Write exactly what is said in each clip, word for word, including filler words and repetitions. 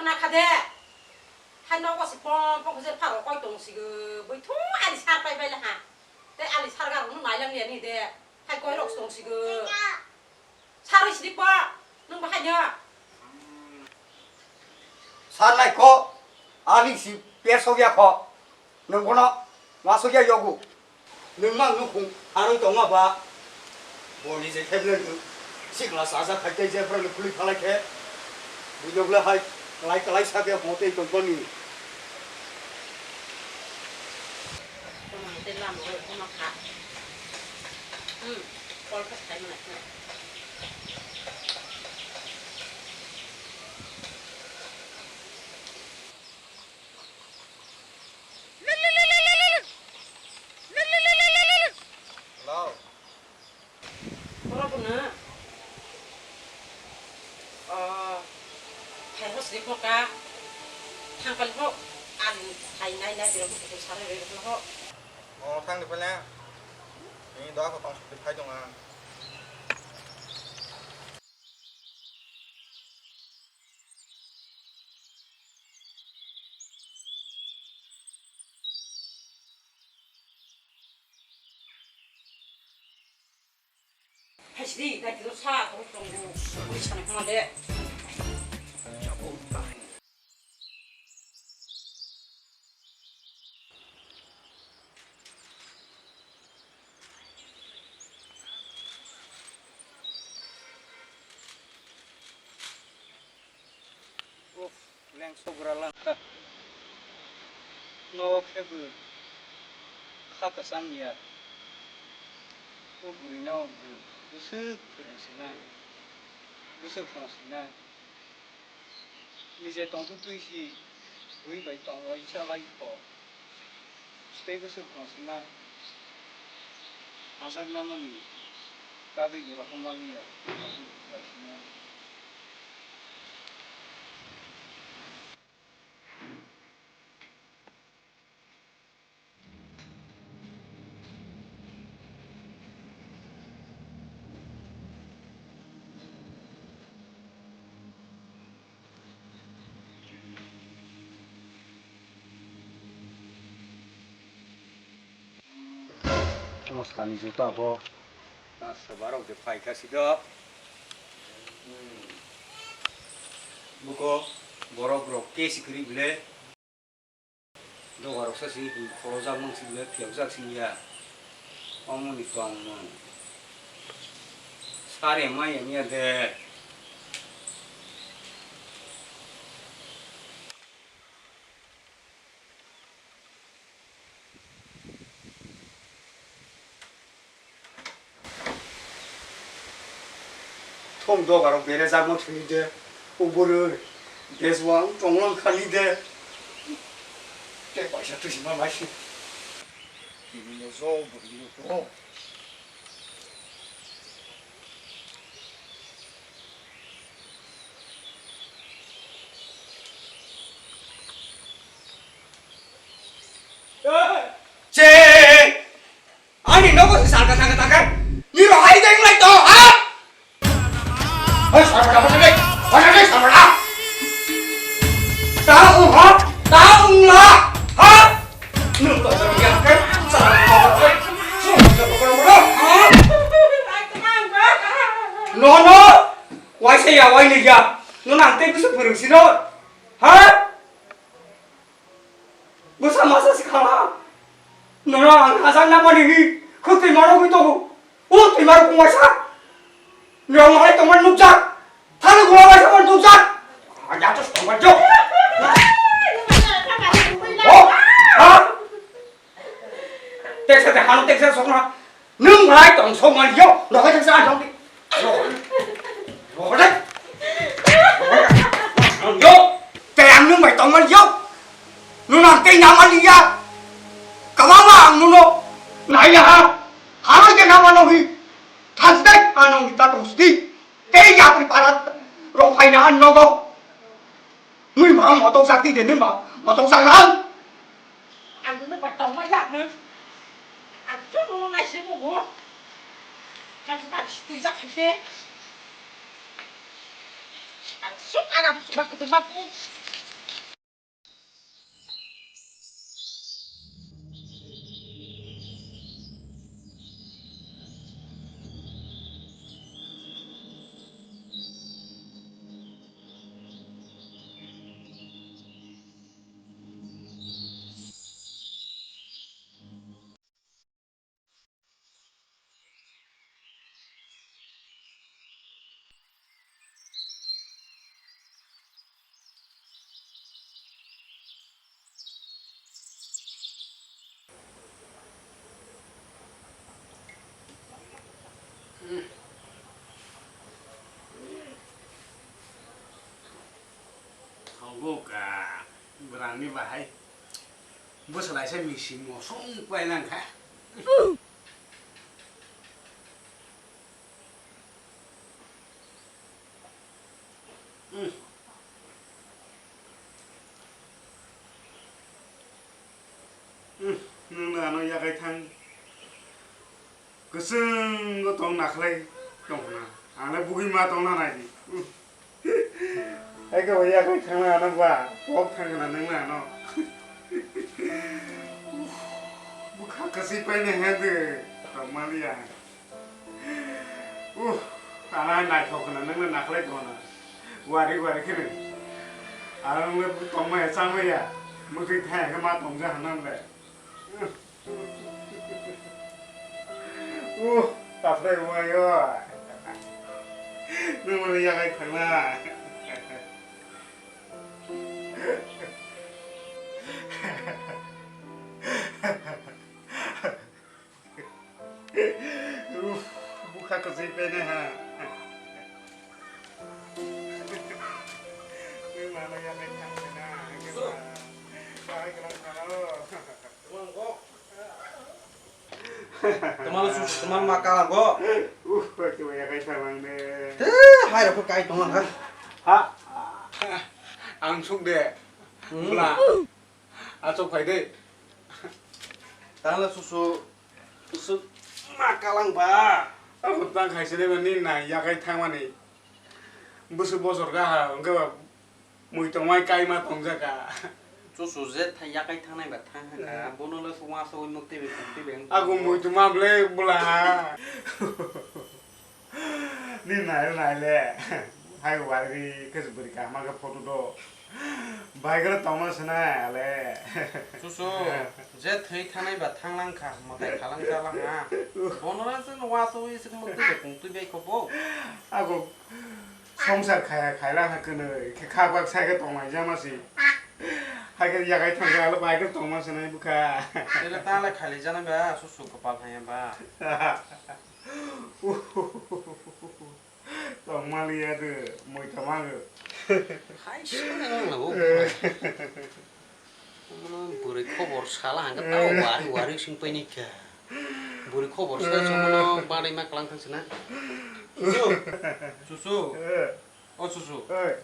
Na kha de. Hai nogo se pom pom khe pharo koi tong sigo. Bui thu ali sar pai bai la ha. Te ali sar ga rung nai lang ya ni de. Hai koi rok tong sigo. Sarwi sidi pa, nwng bahai nya. Sar nai kho, ani si per sok ya kho. Nwng bono ma sok ya yogo. Nwng ma nwng khung harwi tong ma ba. Boni je khe nwng sikla sa sa khai tei je phra khuli phalai khe. Bujok le hai kalai kalai sa khe mo tei tong bani. Tei lam rok ma kha. Hmm, kol kha sai ma nai. Hello. Borok no, ah, phai ho sri phoka, thang pali ho, ang phai nai nai birok no kutung sarai rwi rok no ho. O thang di pele. Ni doa ko tong suk phai tong ang. Hai sidi, dai tiro sa, toro tongo. Ui, sana kama de. Uff, lengso bwra lang kha. Nogo khe bo kha kwchang ya. O bwrwino bo bwswk phwrwng sinai, bwswk phwrwng sinai. Nije tongthu twi si bui bai tong roi cha lai kho. Tei bwswk phwrwng sima hajak nangmani bagwi jora hwnmani ya. Moskani juta bo. Asa barok de phaikha sido. Buko borok rok kesi kwrwi bile. Doga rok sa si khorojak mang si le phiyokjak si ya. Omo ni tong mung. Sare mai ya miya de. Thong doga rok bere jagma thwini de, o bwrwi deswang tonglang khani de. Tei paisa twi sima mai si. Tini no jo bwrwi no to. Che! Ani nogo se salka thangka thangka. Niro hai deng lai to, ha? Hai salka thangka thangka. Hai salka thangka. Ta ung ha? Ta ung la? Ha? Nung to sa yang ke? Salka thangka thangka. Sung sa ko ko ko. Ha? No, no. Wai se ya, wai ni ya. No nang te kusu purung sino. Ha? Bwsa masa se khala. Nono ang hajak nangmani hi khuk twi mano gwi tongo. O twi mano kung waisa. Nong hai tongmani nukjak. Thani gula waisa mani nukjak. Aja to songma jo. Oh, ha? Teksa te hanu teksa sokna. Nwng bai tong song man yo, rohor jak sa jong di. Rohor. Rohor jak. Yo, te ang nwng bai tong man yo. Nwng ang tei nama liya. Kama ma ang nuno. Nai ya ha. Hama ke nama no hi. Thas dai ano hi ta tong sti. Tei ya pri parat. Rohai na an nogo. Nui ma motok sak di de nui ma motok sak na. Ang nung bai tongma yak nung. Ang chwng nung nai se mugo. Kang tak twi jak hai se. Ang suk ana bak tu bak. Buka, brani bahai. Bwsalaisa misi mosong pailangkha. Hmm. Hmm, nwng ano yakai thang. Kwchwng o tong nakhlai tong khna. Ang le bugui ma tong na nai di. Hmm. Hai khe bo yakai thang na ano ba. Kok thang khna nwng na ano. Bwkha kwchwi paina he de. Tong maliya. Uh, ana naithok khna, nwngno nakhlai tongna. Wari wari kheno. Aro nwngno tongmaya, changmaya. Mwtwi thaya khe ma tongja hwnna le. Uh, taphlai wngmai o. Nwng mani yakai thangna. Uff, bwkha kwchwi pene ha. Nang mano ya nang thang na, nang khe ba. Kahai kwrang salo. Tomar su, tomar ma kalango. Uff, khe ba ya kai thang nang de. Te, hai rok kai tong ha. Ha. Ang suk de. Hmm. Bla. Achuk phai de. Tangla susu, susu ma kalang ba. Abo tang khai sini mani na yakai thangmani. Busu bosor ga ha, hwnkhe ba mui tongmai kaima tongjaka. Susu je thang yakai thangnai ba thang ha ka, hmm, bono le suwa suwi nuk twi be thang twi be. Aku mui tongma ble bula. Ni nai nai le. Hai wari khe bwrwi kaham khe photo do. Bai khe tongma swnai ale. Susu, je thwi thanai ba thanglang kha, mwtai khalang chalang ha. Bono le chwng wasawi se mwtwi be kung twi bai kho bo. Ako songsar khaya khaila ha kwnwi khe kha bak sai khe tongmai jama si. Hai khe yakai thang khe ale bai khe tongma swnai bwkha. Tele ta le khali jana ba susu kwpal haya ba. Tongmaliya de, moi tamago. Hai, sini nang lago. Bwrwi khobor sala hangkhe tao wari wari sing paini kha. Bwrwi khobor sa songno bari ma klang thang sina. Susu. Susu. Eh. O susu. Eh.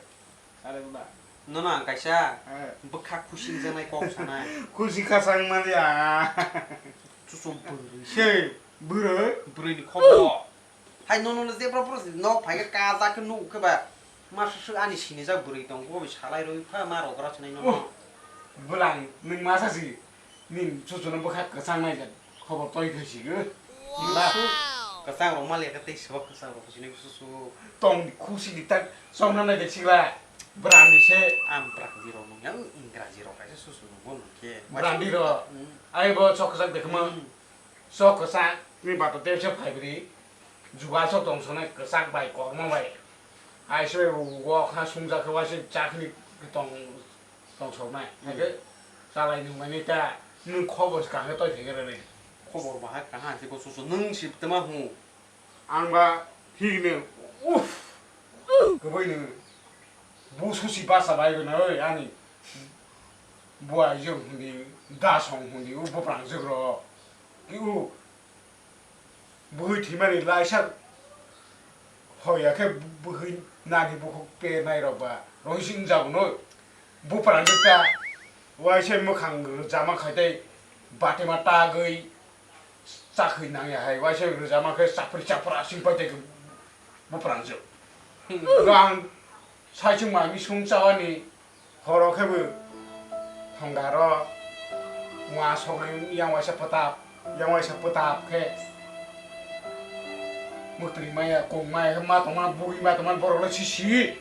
Are ba. Nono ang kaisa, eh, bwkha khusi wngjaknai kok sanai. Khusi khasang maliya. Susu bwrwi. Se bwrwi. Bwrwini khobor. Hai nono le jebra phuru nok phai khe kajak khe nuk khe ba ma swk swk ani sinijak bwrwi tong bo salai rwi pha ma rogra sinai nono. Oh, bwlang nwng ma sasi nini chuchuna bwkha kwchang nai jan khobor toi thai si gw. Ba kwchang rok ma le khe tei sok kwchang rok sinai susu. Tong khusi di tak somna nai de sikla brandi se. Am brandi rok nung yang ingraji rok kaisa susu nung bo nung khe. Brandi rok. Hmm. Ai bo sok kwchak de khma. Hmm. Sok kwchak ni bato tepsa phaibri, jugasok tong sonai kwchak bai kormo bai. Aise bai bo wok ha sungjak khe waise chakni tong, tong soknai. Hmm. Haikhe chalai nungmani ta nwng khobor se kaham khe toi thai khe rwdi. Khobor bahai kaham se ko susu nwng sib tama hu. Ang ba higni uff. Kwbui nwng. Bo susi basa bai gwnai ani. Bo aijwk hundi, da song hundi, o bwprangjwk rok. Ki o bwhwi thwimani laisa hoya khe bwhwi nani bukhuk pe nai rok ba rohisi wngjago no. Bwprangjwk ta waisa mwkhang rwjama khai tei batima tagwi chakhwi nangya hai, waisa rwjama khe chapri chapra sing pai tei bwprangjwk. Ang saichung mami sung chawani horo khe bo thongdaro ma soknai yang waisa pwtap, yang waisa pwtap khe mwtwi maya kong maya khe ma tongma bugwi ma tongma borok le sisi.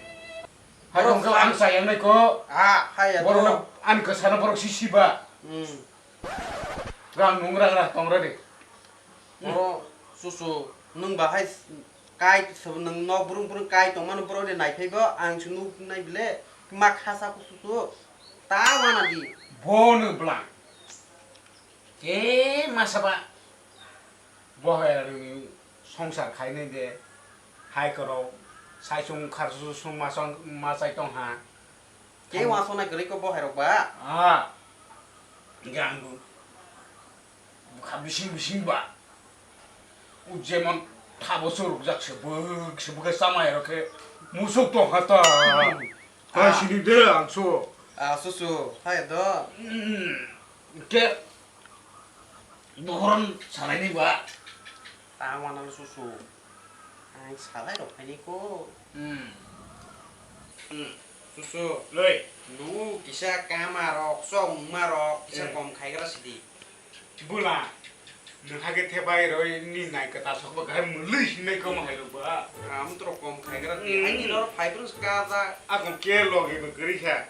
Hai borok tongkhe ang chayang nai ko. Ah, hai ya borok to. Ani kwsano borok sisi ba. Hmm. Rang nung rang rang tong radi. Oro susu nung bahai kai sabo nung nok brung brung kai tongmano borok de naiphai bo ang se nuk nai bile ma khasa ko susu ta wana di. Bo no bwlang. Ke masa ba. Bo hai rang ni songsar khai nai de. Hai korok sai chung khar susu sung ma chai tong ha. Ke wansoknai kwrwi kok bo hai rok ba? Ah. Hingke ang bo bwkha bising bising ba. O jemon thabo chorokjak se bwk se bwkha chamai rok khe musuk tong ha ta. Hmm. Hai sini de ang so. Ah, susu, hai do. Hmm. Hingke Bohoron salaini ba? Ta wanalo susu. Ang salai rok phaini ko. Hmm. Hmm. Susu. Loi. Nung kisa kama rok, sok nungma rok, kisa kom khaigra sidi. Bula. Nung hage thebai roi ni nai kata sok ba gai mului sinai kom hai rok ba. Am tro kom khaigra di. Hmm. Ani nor fibrous ka da. Akon ke logi ko gri kha.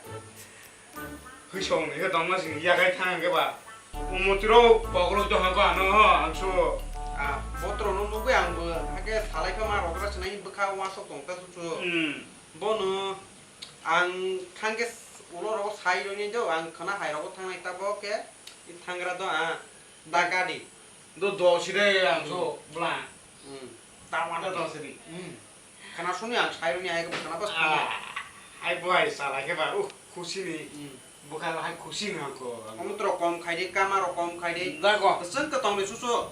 Hwisong ni khe tongma sini yakai thang khe ba. Umotiro pokolo to hangko ano ho angso. Ah, botro no nugui ang bo hake salai kha ma rok ra sinai bwkha wasok tong ta su. Hmm. Bono ang thang khe ulo rok sai roi ni do ang khana hai rok thang nai ta bo khe i thangra do a. Dakadi. Do do sire ang so bla. Hmm. Tamata do siri. Hmm. Khana suni ang saironi hai khana bas khana. Ah, hai bo hai sala khe ba uh khusi ni. Hmm. Bukha hai khusi ni ang ko. Omotro kom khai de, kama ro kom khai de. Da ko. Seng ka tong ni susu.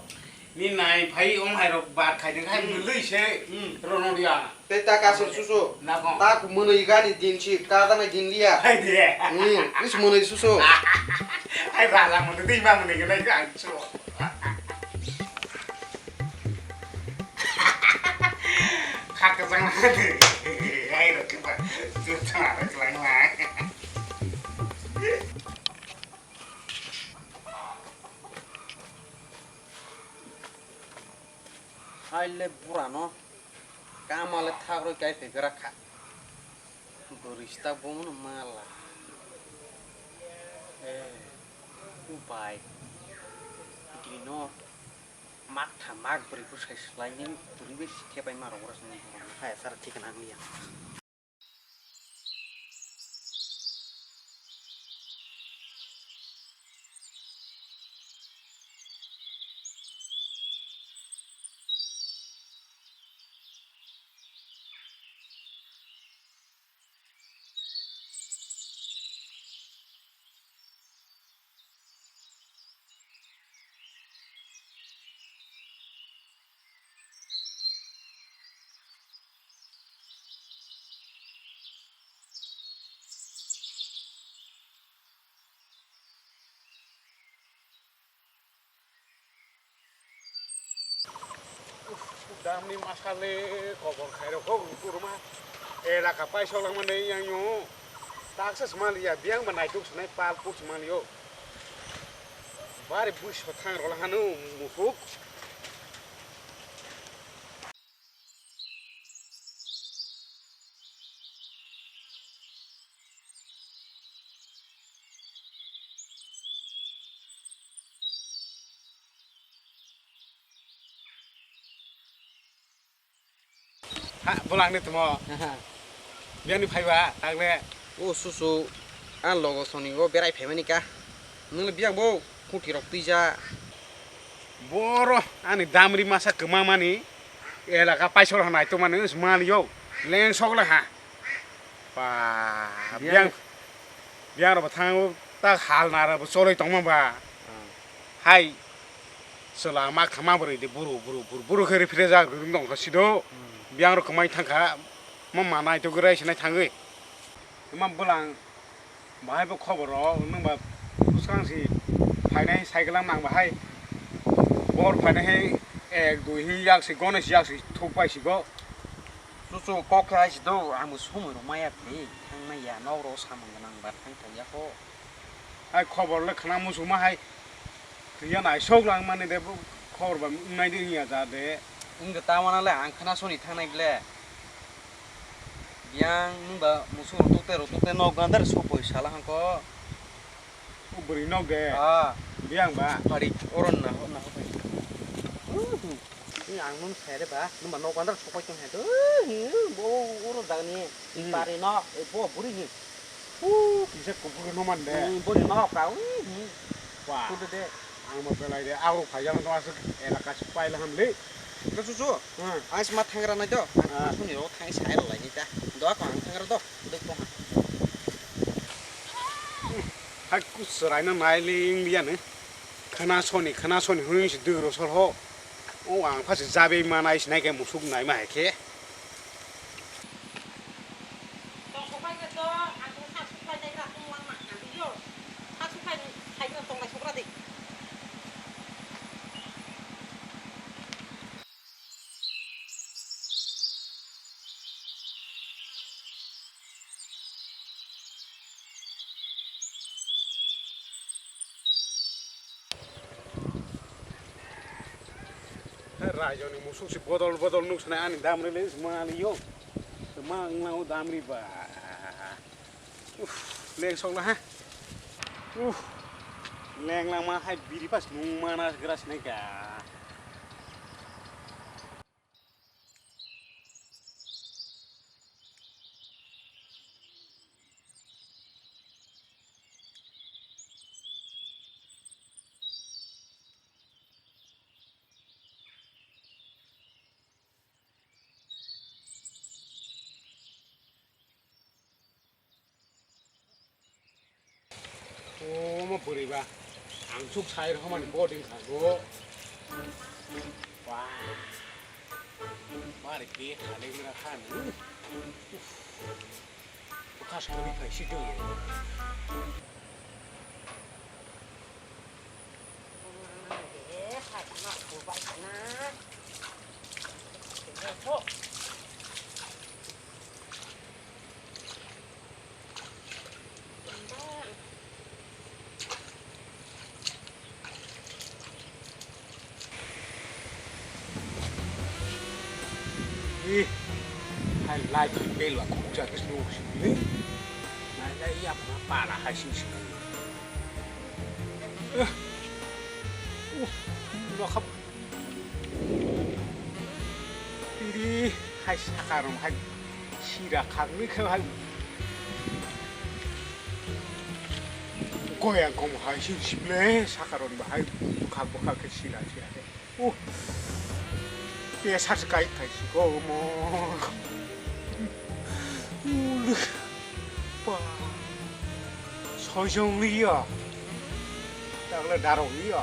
Ni nai phai om hai rok bar khai de hai hmm. Mului se. Hmm. Rono dia. Tei ta kaisa susu. Nako. Tak mwnwi gani din si, kajaknai din liya. Hai de. Hmm, is mwnwi susu. Hai rala mwnwi dei ma mwnwi gwnai ka ang su. Khak kajang na de. Hai rok ba. Su chana rok lang na. Hai le bura no. Kama le thakroi kai phai gra kha. Bwrwi sita bono mala. Eh, ubai. Dino mak tha mak bwrwi bwsai swlai ni bwrwi bai sikhe bai ma rok ura sini. Hai sar thik nang liya. Damni masale kobor khairok kho kuruma elaka paisok langmani yang yo taksa sumaliya biyang ba naituk sunai pal puk sumaliyo bari buiso thang rola hanu muhuk. Ha, bolangni tumo. Aha. Biyani phaiba, tagle. O susu, ang logo soni o berai phaimani ka. Nungni biyang bo, khuti rok tuija. Boro, ani damri masa kwmamani. Elaka paisok rok nai tongmani wngse maliyo leng sok le ha. Pa, biyang, biyang rok bo thango ta hal nara bo choloi tongma ba. Hai, chwla ma khama bwrwi de buru, buru, buru, buru khe rifre jak rwng tong kha sido. Biyang rok kwmai thang kha, ma manai to grai sinai thangwi. Ima bwlang. Bahai bo khobor rok, nwng ba bwskang si phainai cycle ang nang bahai. Bor phainai hai ek dui hin yak si gono si yak si thuk pai si go. Chuchu kok khe hai si do, ang bo sumui rok maya phai thang nai ya, nok rok samung gwnang ba thang thang ya kho. Hai khobor le khna muchung ma hai. Twi ya naisok lang mani de, bo khobor ba wngnai de wngya ja de. Wng de ta wana le ang khna soni thang nai ble. Yang nung ba musuk rok tuk tei rok tuk tei nok gandar sopoi sala hangko. O bwrwi nok de. Ah. Biyang ba. Pari oron na ho na ho pai. Ni ang nung sai re ba, nung ba nok gandar sopoi tong hai do. Bo oro dagni. Hmm. Pari no, bo buri ni. Hu, kisa kubur no man de. Hmm, buri no ka. Hmm. Wah. Kudu de. Ang bo belai de, aro phai jang no asuk elaka si pai la ham le. Ka su su. Hmm. Ang sma thangra nai do. Ah. Suni ro thang sai ro lai ni ta. Do ko ang thangra do. Do ko ha. Aku chwraino nai ling liya no. Khna soni, khna soni hwnwi se dwro sol ho. O ang pha se jabei manai se nai khe musuk naima hai khe. Raijoni musuk si bodol bodol nuk sanai ani dam rele mali yo. Ma ngna o dam ri ba. Uf, leng sok la ha. Uf. Leng lang ma hai biri pas nung mana gra sinai ka. Omo bwrwi ba, ang chuk sai rw mani bo din kha go. Wah. Mari ke khale mera khan. Bwkha songwi khai si do. Ih, hai lai bel wa khukja kis lu sini. Lai lai ya ma para hai sing sing. Eh. Uh, lo khap. Iri hai saka rong hai sira khagwi khe hai. Goyang kom hai si sible saka rong ba hai bukhak bukhak khe sira sira khe. Uh. Pesar se kai kai si ko mo. Ulu. Pa. Sojong liya. Takle darong liya.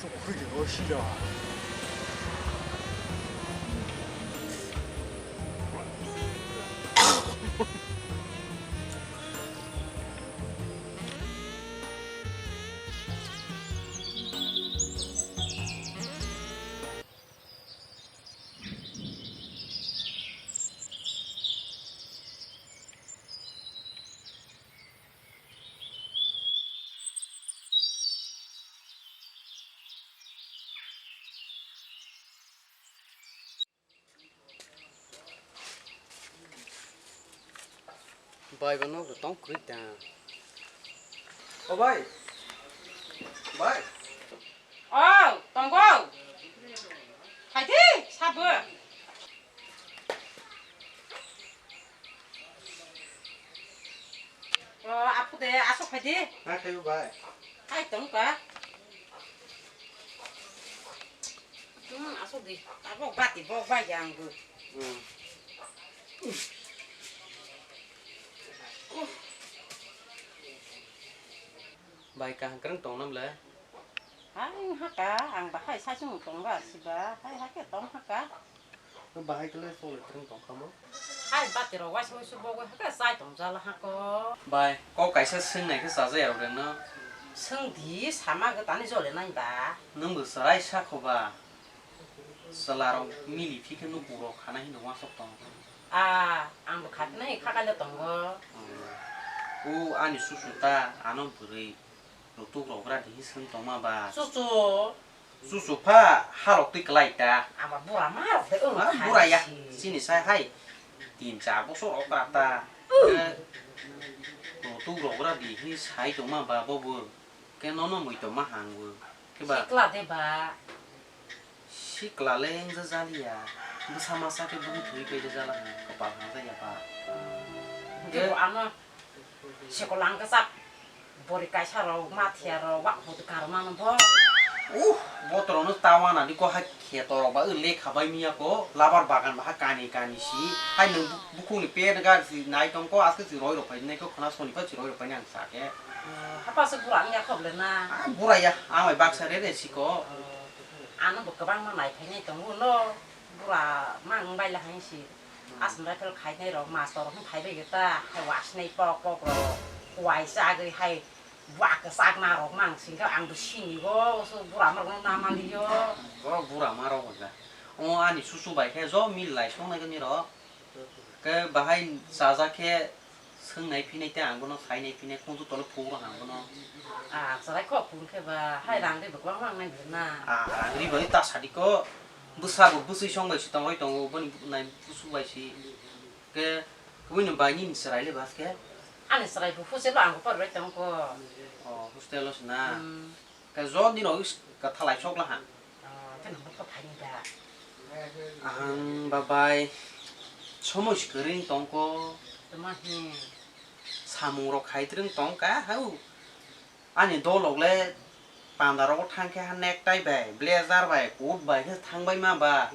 Sukri de hoshira. Bai, bo nok tong kwrwi ta. O bai. Bai. O, tongo. Phaidi, sabo. O, apu de, asok phaidi. Na khayo bai. Hai tong ka. Hmm, asok di. Abo bati bo bai yang bu. Hmm. Bai kaham kwrwng tong nam le? Hai haka, ang bahai saichung tong ba siba, hai hake tong haka. Bahai kele sole kwrwng tong kha mo? Hai bati rok waisa waisa bo hake chai tong jala hako. Bai, kok kaisa swng nai khe chaja ya rok reng no. Swng di sama gwi tani jole nai ba. Nwng bo chwrai sa kho ba. Chwla rok mili phi khe nukhung rok khana hino uansuk tong. Ah, ang bo kha phinai kha kaile tongo. O ani susu ta ano bwrwi rutuk rok gra di hi swng tongma ba. Susu. Susu pha ha rok twi klai ta. Ama bura ma rok de ung. Ma bura ya. Chini sai hai tin char bosor rok gra ta. Rutuk rok gra di hi sai tongma ba bo bo. Khe nono mui tongma hang bo. Khe ba. Sikla de ba. Sikla le wngja jaliya. Bwsa masa khe bwrwi thwi pai de jala ha. Kwpal hang jaya ba. Hwnkhe bo ano sikla wngkha sak. Bori kaisa rok, mathiya rok, wak hoto karma no bo. Uh, botorok no tawana di ko hai. Torok ba lekha bai miya ko, labar bagan ba ha kani kani si. Hai nwng bu-, bukhuk ni pet ga si nai tong ko, aske si roi rok pai nai ko, khona soni pa si roi rok pai nai ang sa khe. Hapa se bura ang ya khok le na. Ah, bura ya, ang bai baksa re re si ko. Ano bo kwbang ma nai phai nai tongo no, bura ma ang bai la hai si. Aswk rifle khai nai rok, master rok phai bai ta, hai was nai pok pok rok, wai chagwi hai. Bua kwchak ma rok mang singkhe ang bo sini go, so bura ma rok no na mali yo. Borok bura ma rok wngkha. O ani susu bai khe jo mil lai song nai gani rok. Khe bahai chaja khe swngnai phinai tei ang bono sainai phinai khungsu tole phuk rok ang bono. Ah, chwrai kok phung khe ba, hai rang de bwklang mang nai na. Ah, rang ri bai ta sadi ko. Bwsa bo bwswi song bai si tong roi tongo, boni nai busu bai si. Khe kubui ni bai nini chwrai le bas khe? Ani chwrai bo hostel o ang bo poribai tong kho. Oh, hostel o se na. Hmm. Khe jo nini office ka thalai sok la ha. Oh, khe nang bo kho phai ni da. Ang ba bai somoi se kwrwng tong kho. Tama hi? Samung rok khai twrwng tong ka hau. Ani dolok le panda rogo thang khe ha necktie bai, blazer bai, coat bai khe thang bai ma ba.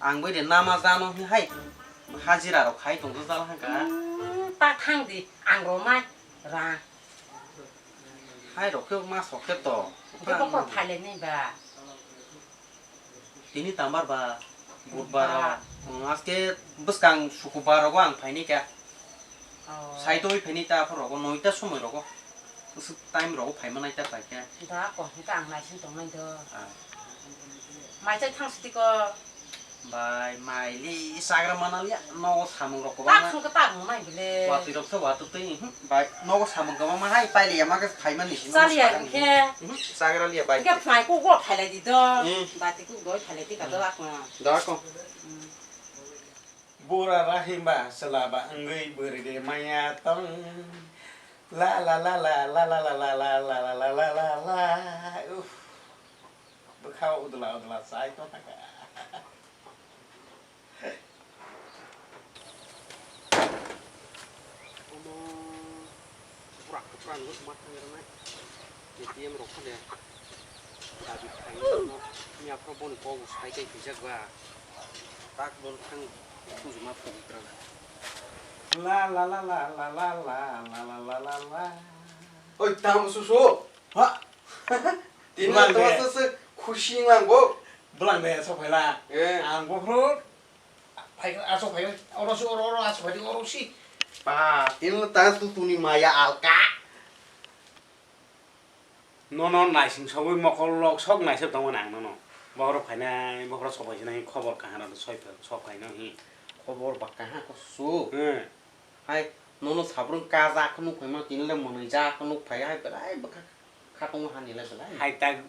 Ang bai de nama jano hi hai hajira rok khai tong jal ha ka. Hmm, ta thang di, ang rw mai ra. Hai rok khe ma sok khe to. Khe bokol phai le nai ba. Tini tambar ba, budbar o. Ba. Hmm, aske bwskang sukubar rogo ang phaini kha. Oh. Saitoi phaini ta aphor rogo, noita somoi rogo. Bwswk time rogo phaima nai ta pai kha. Da, ko, hingke ang naising tongnai do. Ah. Mai chai thang siti ko. Bai, mai li sagra mana liya, nogo samung rok kwbangma. Tak sung ke tak mo nai bile. Watwi rok se watwi twi, hmm. Bai, nogo samung kwbangma hai, pailiya ma khe phaimani sino. Chaliya sakani. Hwnkhe. Mhm, chagra liya bai. Hwnkhe phnai kuk bo phailai di do. Hmm. Bati kuk doi phailai di ka do akno. Da ko. Hmm. Bura rahima chwla ba wngwi bwrwi de maya tong. La la la la la. Uff. Bwkha o udla udla chai tong thangkha. Omo, bwrak kwpra no ma thang rwnai. A T M rok phano dabi khlai no, miya phano boni kok bo sai tei kwijak ba. Tak bon thang, tujuma phunuk rang. La la la. Oi, tamo susu. Ha? Tini bwlang to de. Susu khusi lang bo. Bwlang de, sok phaila. Eh. Ang bo phro. Phai, asok phai, oro si, oro, oro, asok phai, oro si. Pa, tini ta tu tuni maya alka. Nono naising sogwi mokol lok sok naisok tongmani ang nono. Bohrok phainai, bohrok sok phaisinai, khobor kaham rok soi phai, sok phaino hi. Khobor ba kaham ko su. Hmm. Hai, nono sabrung kajak nuk phaima, tini le mwnwi jak nuk phai, hai belai bwkha khatung hani le belai. Hai tak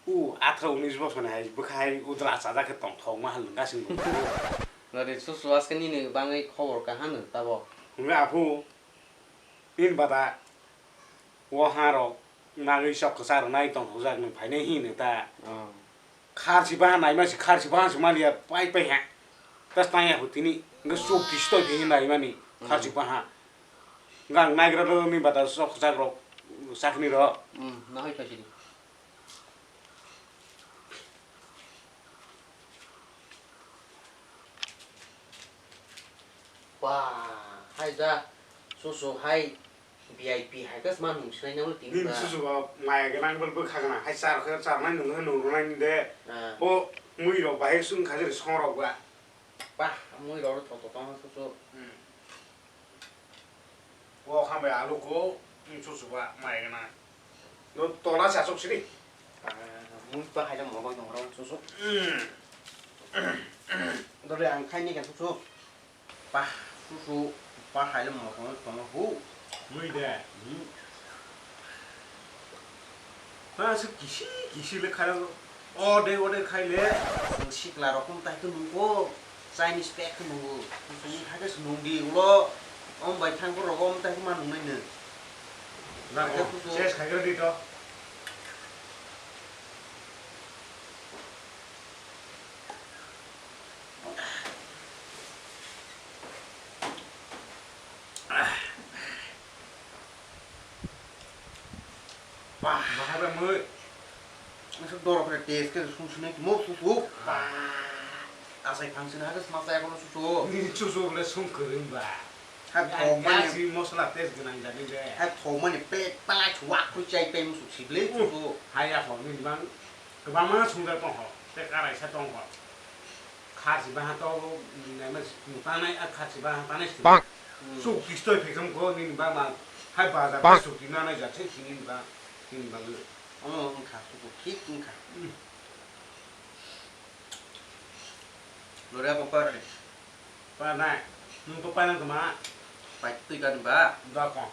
u athro unis bosor ni hai bwkha hai udra chajak khe tongthok ma hal nung gasing nung. Nari susu aske nini bangwi khobor kaham no tabo. Hwnwi aphu, in bada. O ha rok nagwi sok kwchak rok nai tongthokjak nwng phainai hino ta. Oh. Kharchi bahan naima si kharchi bahan si maliya pai pai ha. Tas tanya hu tini hwnkhe chuk tisi toi tini naimani kharchi bahan. Hwnkhe ang naigra rok ni bata sok kwchak rok sakni rok. Hmm, nahoi khaisidi. Wah, hai ja, susu hai V I P hai khe sma nung sinai nang tini. Nini ba. Susu ba maya gwnang bwkha gwnang hai char khe charnai nung khe nung rwnai ni de. Ah. Bo mui rok bahai sung kha jani song rok ba. Bah, mui rok thok thok tong susu. Hmm. O khambai alu ko, hmm, susu ba mai gana. No tola se asok sini. Ah, mui pa hai mo bai dong rong susu. Hmm. Dole ang khai ni ka susu. Pa susu, pa hai mo ko ko hu. Mui de. Hmm. Ha, se kisi, kisi le khai o de, o de khai le. Sikla rok kum tai khe nungo, Chinese pack khe nungo. Kum hai khe se nung di ulo, om bai thang phuru rok om tai khe ma nung nai no. Na ko, ses khai khe di to. Bah. Bahai ba mui. Aswk dorok khe test khe sung sini mo susu. Asai phang sini hakhe sma chaya kono susu. Nini chuchu le sung kwrwng ba. Hak thok mani. Gasi mosla test gwnang jani de. Hak thok mani plate plate wak kru chai pai mo susu ble susu. Haya ho nini bang kwbangma sung da tong ho. Te karai sa tong ho. Kharchi baha to nai ma mutanai a kharchi baha tanai. Bang. Suk tistoi phekam ko nini bang ma. Hai bazar suk tinanai jat se nini bang. Nini bang. Ono wngkha, kukur thik wngkha. Hmm. Lori apa par ni? Par nai. Nung to pai nang toma. Pai twi kan ba? Da ko.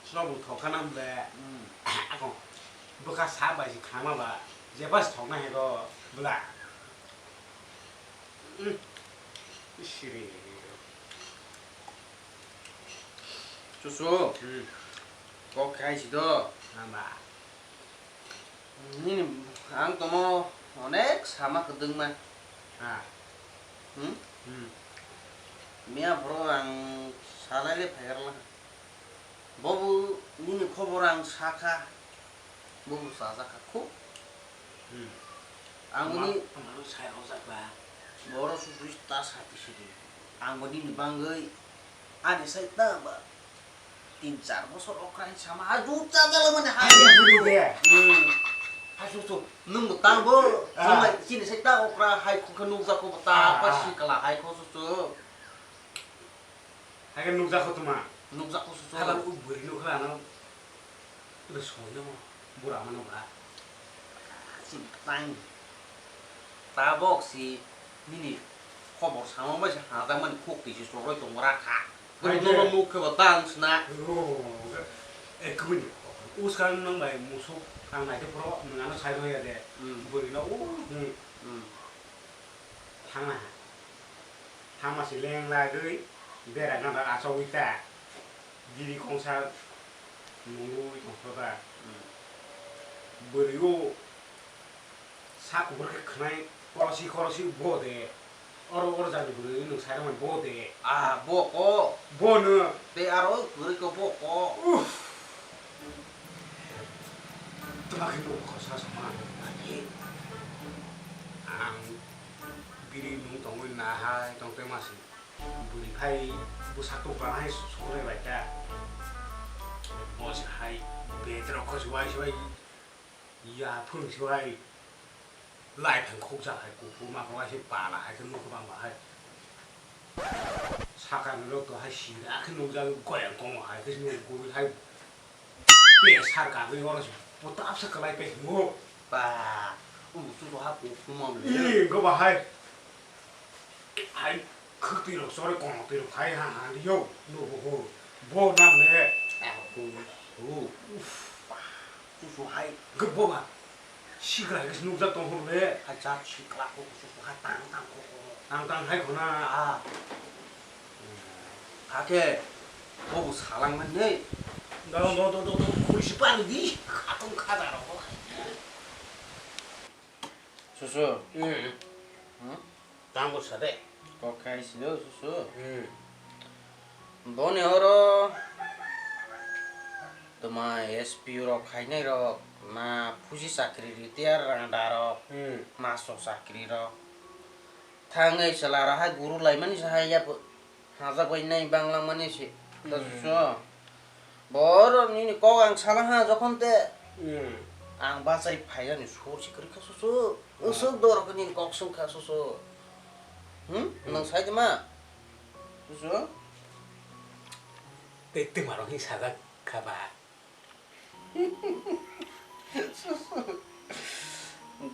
Snobo thok khana hwnle. Hmm. Ako. Bwkha sa bai si khama ba. Jeba si thok na hego. Bwla. Hmm. Siri. Chuchu. Hmm. Kok khai si do. Hamba. Nini ang tomo onek sama kwdwngma. Ha. Hmm? Hmm. Miya bro ang salai le phaigar la. Bobo nini khobor ang sakha. Bobo sajak kha khub. Hmm. Ang ni amaro sai rojak ba. Boro susu ta sati sidi. Ang bo nini bangwi ani sai ta ba. Tin char bosor okra hin sama ha jut cha jala mani ha. Hai buri de. Hmm. Ha su su. Nung bo tang bo. Ah. Chini sai ta okra hai khukha nukjak ko ta pa si kala hai kho su su. Hai khe nukjak kho tuma. Nukjak kho su su. Hala u buri nukha ano. Ule soi no bura mano ba. Chini tang. Tabok si nini khobor samung bai se hajakmani khuk twi se choroi tongo rakha. Hai de. Bono nuk khe bo ta wng sna. Oh, eh, kubuni. Uskang nang bai musuk ang nai de pro nang ano sai roi ya de. Hmm. Buri no, uh, hmm. Hmm. Thang na ha. Thang ma si leng lagwi bera na ba achawi ta. Biri kongsa nungwi tongkha ba. Hmm. Buri o. Sa kubur khe khwnai korosi korosi bo de. Oro oro jani bwrwi nwng sai rwmani bo de. Ah, bo ko. Bo no. Tei aro kwrwi ko bo ko. Uff. Twma khe bo ko sa sama. Ani. Ang biri nung tongwi na hai tong te masi. Bwrwi phai bwsa tuk rana hai surai bai ta. Bo se hai bed rok kho se wai se wai. Ya phung se wai. Lai phang khukjak hai kuphur ma phung hai se pala hai khe nukho bang ba hai. Sakani rok to hai sira khe nukjagwi goyang komo hai khe nukgwi hai. Pe sar kagwi oro se bwtap se kwlai pe hingo. Ba, um, susu ha kuphur ma le. Ih, go ba hai. Hai khwtwi rok chore kono twi rok khai ha ha rio no bo ho bo nam ne. Ah, bo su. Uff. Su su hai. Gbo ba. Sikra hai nukjak tong ho le. Hai cha sikla ko su su hai tang tang ko ko. Tang tang hai khona. Ah. Hakhe bo bo salang man ne. Do do do do do khuri si pan di. Khatong khaja rok. Susu. Hmm. Hmm? Tamo sa de. Kok khai silo susu. Hmm. Boni oro toma S P rok khainai rok na phuji chakri retire rang da rok. Hmm. Maso chakri rok. Thangwi chwla rok hai guru laimani sa hai ya. Hajak bai nai banglang mani se. Hmm. Susu. Boro nini kok ang sana ha jokhon te. Hmm. Ang bachai phaiyani sur si kwrwi kha susu. Hmm. Usuk dor khe nini kok sung kha susu. Hmm? Hmm. Nang sai de ma. Susu. Tei twi marok ni sajak kha ba.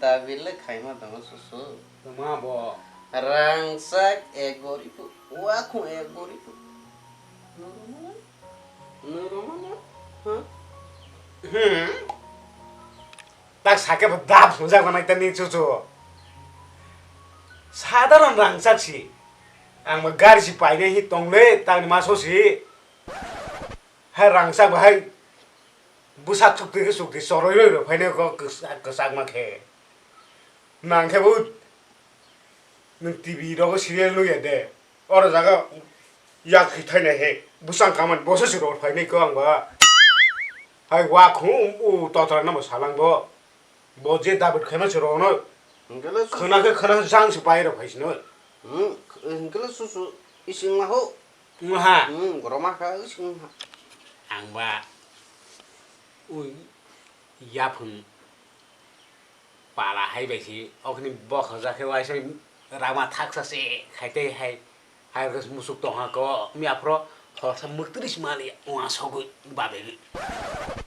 Dabil le khaima tongo susu. Tongma bo. Rangchak ek gori pu, wakhung ek gori pu. Nurumano, nurumano, ha? Hmm. Tak sakhe bo dap sujak manai tani chuchu. Sadharon rangchak si. Ang bo gari si painai hi tongle, tangni maso si. Hai rangchak bo hai bwsa chukti khe chukti choroi roi rok phainai kok kwchak kwchakma khe. Nang khe bo nwng T V rogo serial nukya de. Oro jaga Yak khi thainai he, bwsang kamani bosa se ror phainai ko ang ba. Hai wa khung u totra namo salang bo. Bo je David khaima se rono. Hingkele su- Khwna khe khwna jang se pai rok phaisino. Hmm, hingkele su su ising ma ho. Wngha. Hmm, goroma kha ising ha. Ang ba ui yaphung pala hai bai si, okni bokhorok khe waisa rama thaksa se khai tei hai, hai rwkhe musuk tongha ko, miya phoro horsa muktri se mali uasogwi babegwi.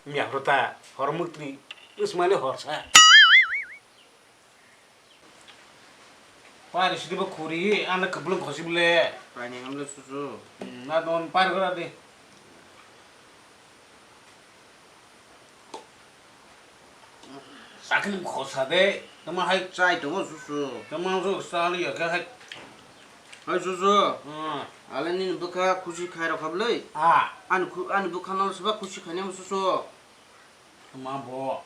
Miya phoro ta hor muktri se mali horsa. Pari sidi bo khuri, ano kwplwng khosi bole. Paini hamle susu. Hmm, na don par gora de. Sakni khosa de, tama hai. Chai tongo susu. Tama jo sali ya khe hai. Hai susu. Hmm. Ale nini bwkha khusi khai rok kha bwlwi. Ah. Ani khu-, ani bwkha no soba khusi khainai mo susu. Ma bo.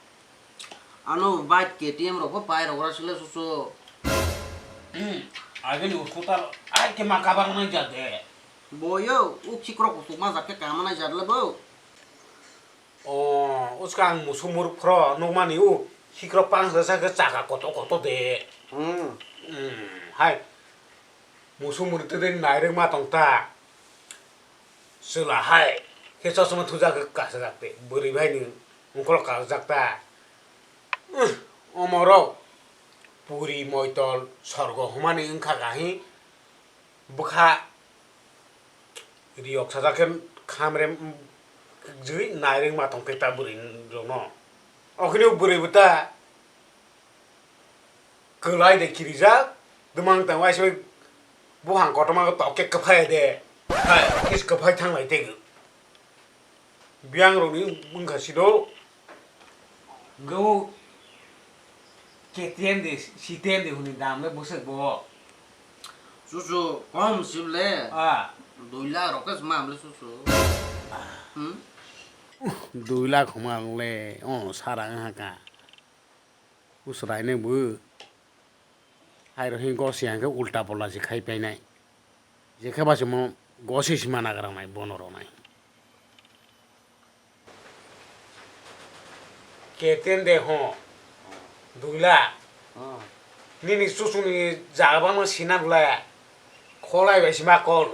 Ano bike K T M rok bo pai rok ra sile susu. Hmm. Agini hospital ai ke ma kabar nai jade. Boyo, u khikrok kutuk ma jak khe kama nai jak le bo. O, uska ang musu muruk phro nukmani u khikrok pang sa sa khe chaka koto koto de. Hmm. Hmm, hai. Musu muruk twi nairwk ma tong ta. Chwla hai khe chosma thujak khe kasajak te. Bwrwi bai ni ungkolo kasajak ta. Uh, omorok puri moitol sorgo humani wngkha kahi bwkha. Riyok sajak khe khamrem jwi nairwk ma tong khe ta bwrwi rokno. Okhini bwrwi bo ta kwlai de kirijak, dumang tang waisa buphang kotorma tok khe kwphai de. Hai, kis kwphai thang lai tei. Biyang rokni wngkha sido. Hwnkhe o K T M de, C T M de hwnwi dam le bwswk bo. Susu kom sibole. Ah. Dui lakh rok khe ma amle susu. Hmm? Dui lakh hwnma le, o sara wngkha ka. Usrainai bo. Hai rok hwnwi gosi hwnkhe ulta pola se khai painai. Jekhe ba se mo gosi se mana gra nai bono rok nai. Keten de ho. Dui lakh. Hmm. Nini susuni jaga bangma sina bwlai. Kholai bai sima kol.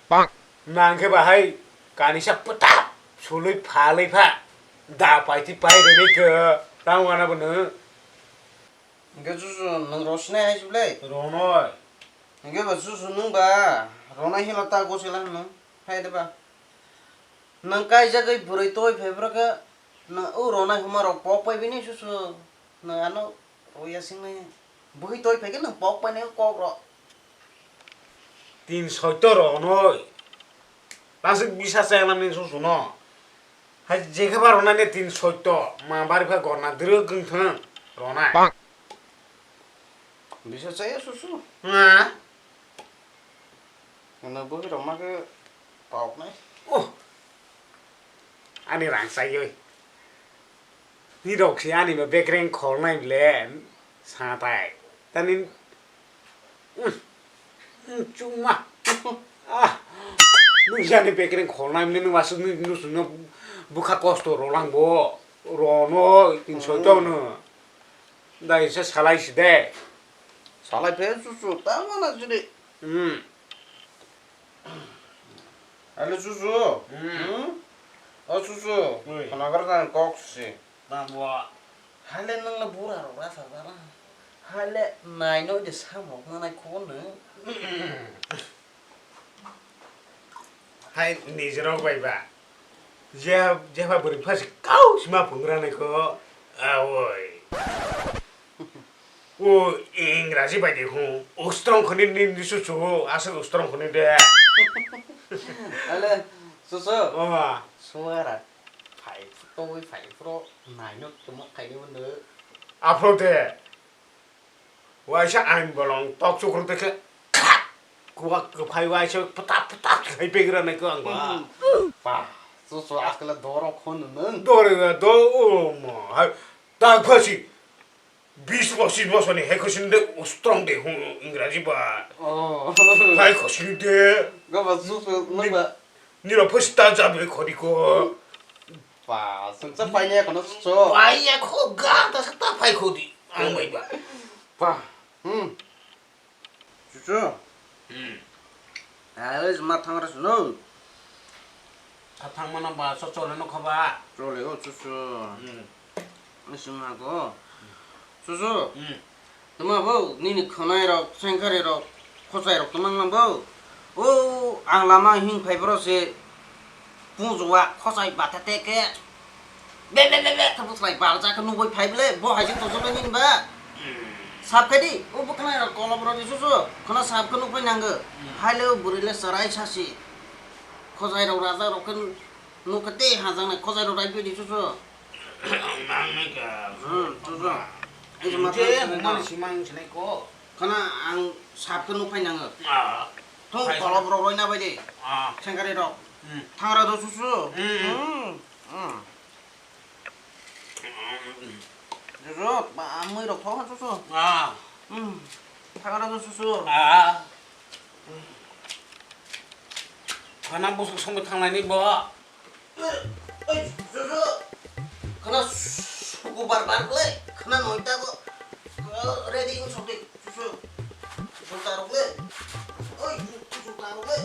Bang. Nang khe bahai kanisa pwtap sului phalui pha. Da paiti pai rwgwi khe tamo gana bo nwng. Hingke susu nwng rosnai hai se ble? Ronoi. Hingke ba susu nwng ba ronai hino ta gosela hino. Hai de ba. Nwng kaijagwi bwrwi toi phai phro khe nwng o ronai huma rok pok pai bini susu. Nwng ano roya singnai. Bwhi toi phai khe nwng pok painai kok rok. Tin soito ronoi. Aswk bisa chayang nang nini susu no. Hai jekhe ba ronai ne tin soito. Ma bari kha gorna dwrwk wng thang ronai. Bang. Bisa chaya susu. Nga. Ano bwhi rok ma khe pok nai. Oh. Ani rang chayoi. Ni rok si ani ba bekreng khol nai ble. Sa tai. Tani. Chuma. Ah. Nung jani bekreng khol nai mne nung asuk nung nung sung nung bukha kosto rolang bo. Rono tin soi to no. Dai se salai si de. Salai phe su su ta mana jini. Hmm. Ale su su. Hmm. O su su. Oi. Khana gar dan kok si. Tamo. Hale nwng le bura rok rasa jala. Hale naino de samok nanai khobor nwng. Hai nijero bai ba. Je, jeba bwrwi phasi kau sima phungra nai kho. Awoi. O Ingraji bai de hu. Ustrong khoni ni nisu chu aswk ustrong khoni de. Ale susu. Oma. Suara. Phai, tongwi phai, phro naino tongma khaini mano. Aphro de. Waisa ain bolong tok chukruk de khe. Kuwa kwphai waisa pata pata khai pegra nai ko ang ba. Hmm. Pa, so so askala doro khon nang. Dore ga do o mo. Hai, ta phasi. Bis pochis bosorni hai khosini de strong de hwn Ingraji ba. Oh. Hai khosini de. Gaba susu nungba. Nirok phosta jabe khori ko. Pa, sungsa paine kono so. Pai ya kho ga ta sa ta pai kho di. Ang bai ba. Pa. Hmm. Chuchu. Hmm. Ai, ma thang ra suno. Ka thang mana ba so chole no khaba. Chole o chuchu. Hmm. Ni sung ha ko. Chuchu. Hmm. Tuma bo nini khonai rok, sengkari rok, khosai rok tuma nang bo. O ang lama hing phai boro se. Pungjuwa khosai batha teke. Be, be, be, be, thabu slai barja khe nugwi phai bole, bo hai jin tojo nini ba. Sab khai di, o bwkhanai rok kolop rok ni susu, khana sab khe nukphai nango. Hai le o bwrwi le chwrai sasi. Khosai rok raja rok khe nuk khe tei hajak nai khosai rok rai di susu. Ang nang nai ka. Hmm, susu. Ei je ma je thang mani thang. Simang sinai ko. Khana ang sab khe nukphai nango. Ah. Thung kolop rok roi na bai di. Ah. Sengkari rok. Hmm. Thangra do susu. Hmm, hmm. Hmm. Hmm. Jojo, ba amui rok thok susu. Ah. Hmm. Thangra do susu. Ah. Khana busuk songwi thanglai ni bo. Oi, jojo. Khana suku bar bar ble. Khana noita go. Ready ung sokdi. Susu. Susu tarok le. Oi, susu tarok le.